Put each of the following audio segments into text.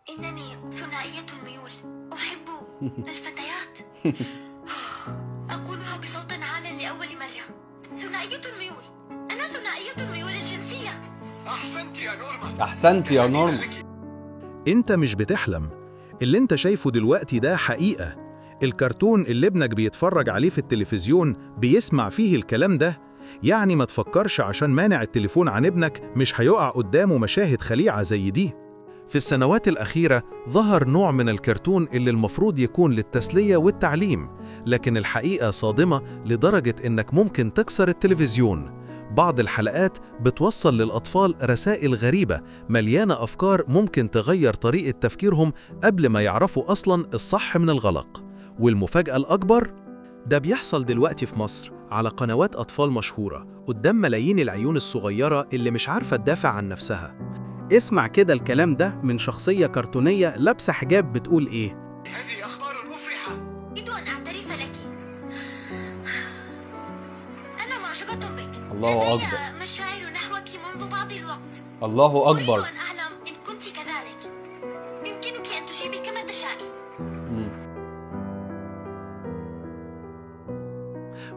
إنني ثنائية الميول، أحب الفتيات. أقولها بصوت عال لأول مرة، ثنائية الميول، أنا ثنائية الميول الجنسية. أحسنت يا نورما. احسنت يا نورما. انت مش بتحلم، اللي انت شايفه دلوقتي ده حقيقة. الكرتون اللي ابنك بيتفرج عليه في التلفزيون بيسمع فيه الكلام ده. يعني ما تفكرش عشان مانع التليفون عن ابنك مش هيقع قدامه مشاهد خليعة زي دي. في السنوات الأخيرة ظهر نوع من الكرتون اللي المفروض يكون للتسلية والتعليم، لكن الحقيقة صادمة لدرجة إنك ممكن تكسر التلفزيون. بعض الحلقات بتوصل للأطفال رسائل غريبة مليانة أفكار ممكن تغير طريقة تفكيرهم قبل ما يعرفوا أصلاً الصح من الغلط. والمفاجأة الأكبر؟ ده بيحصل دلوقتي في مصر على قنوات أطفال مشهورة قدام ملايين العيون الصغيرة اللي مش عارفة تدافع عن نفسها. اسمع كده الكلام ده من شخصية كرتونية لابسة حجاب بتقول إيه؟ هذه أخبار مفرحة. أريد أن أعترف لك، أنا معجبة بك. الله لدي أكبر. مشاعر نحوك منذ بعض الوقت. الله أريد اكبر. أن أعلم إن كنت كذلك. يمكنك أن تجيبي كما تشائين.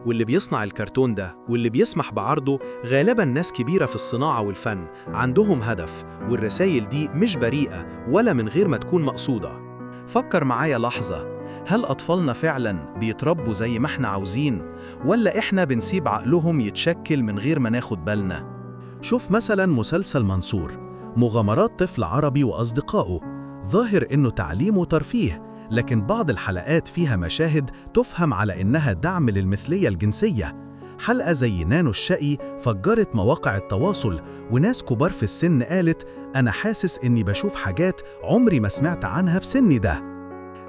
واللي بيصنع الكرتون ده واللي بيسمح بعرضه غالباً ناس كبيرة في الصناعة والفن عندهم هدف، والرسائل دي مش بريئة ولا من غير ما تكون مقصودة. فكر معايا لحظة، هل أطفالنا فعلاً بيتربوا زي ما احنا عاوزين، ولا احنا بنسيب عقلهم يتشكل من غير ما ناخد بالنا؟ شوف مثلاً مسلسل منصور، مغامرات طفل عربي وأصدقائه. ظاهر إنه تعليم وترفيه، لكن بعض الحلقات فيها مشاهد تفهم على إنها دعم للمثلية الجنسية. حلقة زي نانو الشقي فجرت مواقع التواصل، وناس كبار في السن قالت أنا حاسس إني بشوف حاجات عمري ما سمعت عنها في سني ده.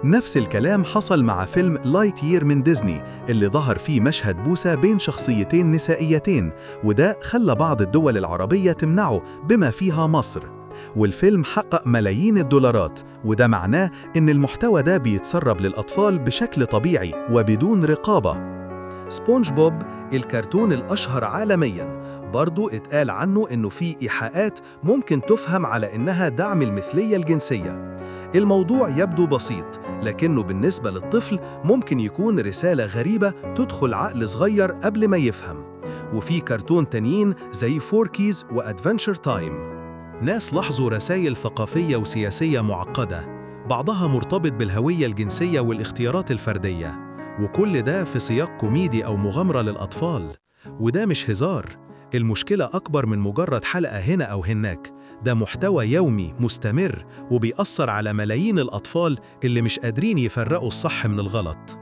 نفس الكلام حصل مع فيلم لايت يير من ديزني اللي ظهر فيه مشهد بوسة بين شخصيتين نسائيتين، وده خلى بعض الدول العربية تمنعه بما فيها مصر. والفيلم حقق ملايين الدولارات، وده معناه إن المحتوى ده بيتسرب للأطفال بشكل طبيعي وبدون رقابة. سبونج بوب الكرتون الأشهر عالمياً برضو اتقال عنه إنه فيه إيحاءات ممكن تفهم على إنها دعم المثلية الجنسية. الموضوع يبدو بسيط، لكنه بالنسبة للطفل ممكن يكون رسالة غريبة تدخل عقل صغير قبل ما يفهم. وفي كرتون تانيين زي فوركيز و Adventure Time، ناس لاحظوا رسائل ثقافية وسياسية معقدة، بعضها مرتبط بالهوية الجنسية والاختيارات الفردية، وكل ده في سياق كوميدي أو مغامرة للأطفال. وده مش هزار، المشكلة أكبر من مجرد حلقة هنا أو هناك، ده محتوى يومي مستمر وبيأثر على ملايين الأطفال اللي مش قادرين يفرقوا الصح من الغلط.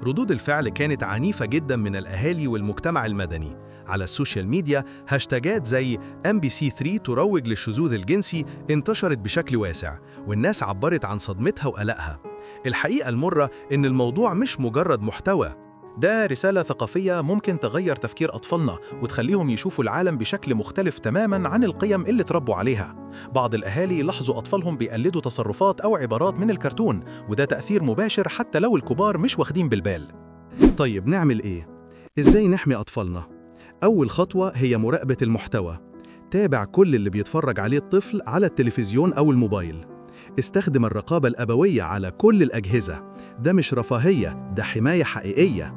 ردود الفعل كانت عنيفة جدا من الأهالي والمجتمع المدني. على السوشيال ميديا هاشتاجات زي MBC 3 تروج للشذوذ الجنسي انتشرت بشكل واسع، والناس عبرت عن صدمتها وقلقها. الحقيقة المرة إن الموضوع مش مجرد محتوى، ده رسالة ثقافية ممكن تغير تفكير أطفالنا وتخليهم يشوفوا العالم بشكل مختلف تماماً عن القيم اللي اتربوا عليها. بعض الأهالي لاحظوا أطفالهم بيقلدوا تصرفات أو عبارات من الكرتون، وده تأثير مباشر حتى لو الكبار مش واخدين بالبال. طيب نعمل إيه؟ إزاي نحمي أطفالنا؟ أول خطوة هي مراقبة المحتوى. تابع كل اللي بيتفرج عليه الطفل على التلفزيون أو الموبايل. استخدم الرقابة الأبوية على كل الأجهزة، ده مش رفاهية، ده حماية حقيقية.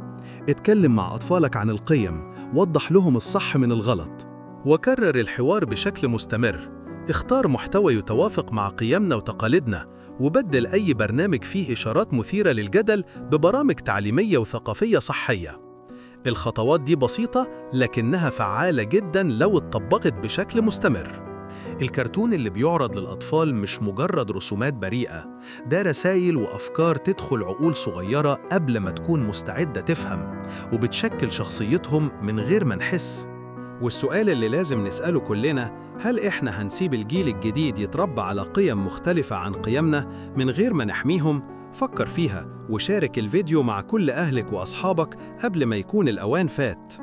اتكلم مع أطفالك عن القيم، وضح لهم الصح من الغلط، وكرر الحوار بشكل مستمر. اختار محتوى يتوافق مع قيمنا وتقاليدنا، وبدل أي برنامج فيه إشارات مثيرة للجدل ببرامج تعليمية وثقافية صحية. الخطوات دي بسيطة لكنها فعالة جدا لو اتطبقت بشكل مستمر. الكرتون اللي بيعرض للأطفال مش مجرد رسومات بريئة، ده رسائل وأفكار تدخل عقول صغيرة قبل ما تكون مستعدة تفهم، وبتشكل شخصيتهم من غير ما نحس. والسؤال اللي لازم نسأله كلنا، هل إحنا هنسيب الجيل الجديد يتربى على قيم مختلفة عن قيمنا من غير ما نحميهم؟ فكر فيها وشارك الفيديو مع كل أهلك وأصحابك قبل ما يكون الأوان فات.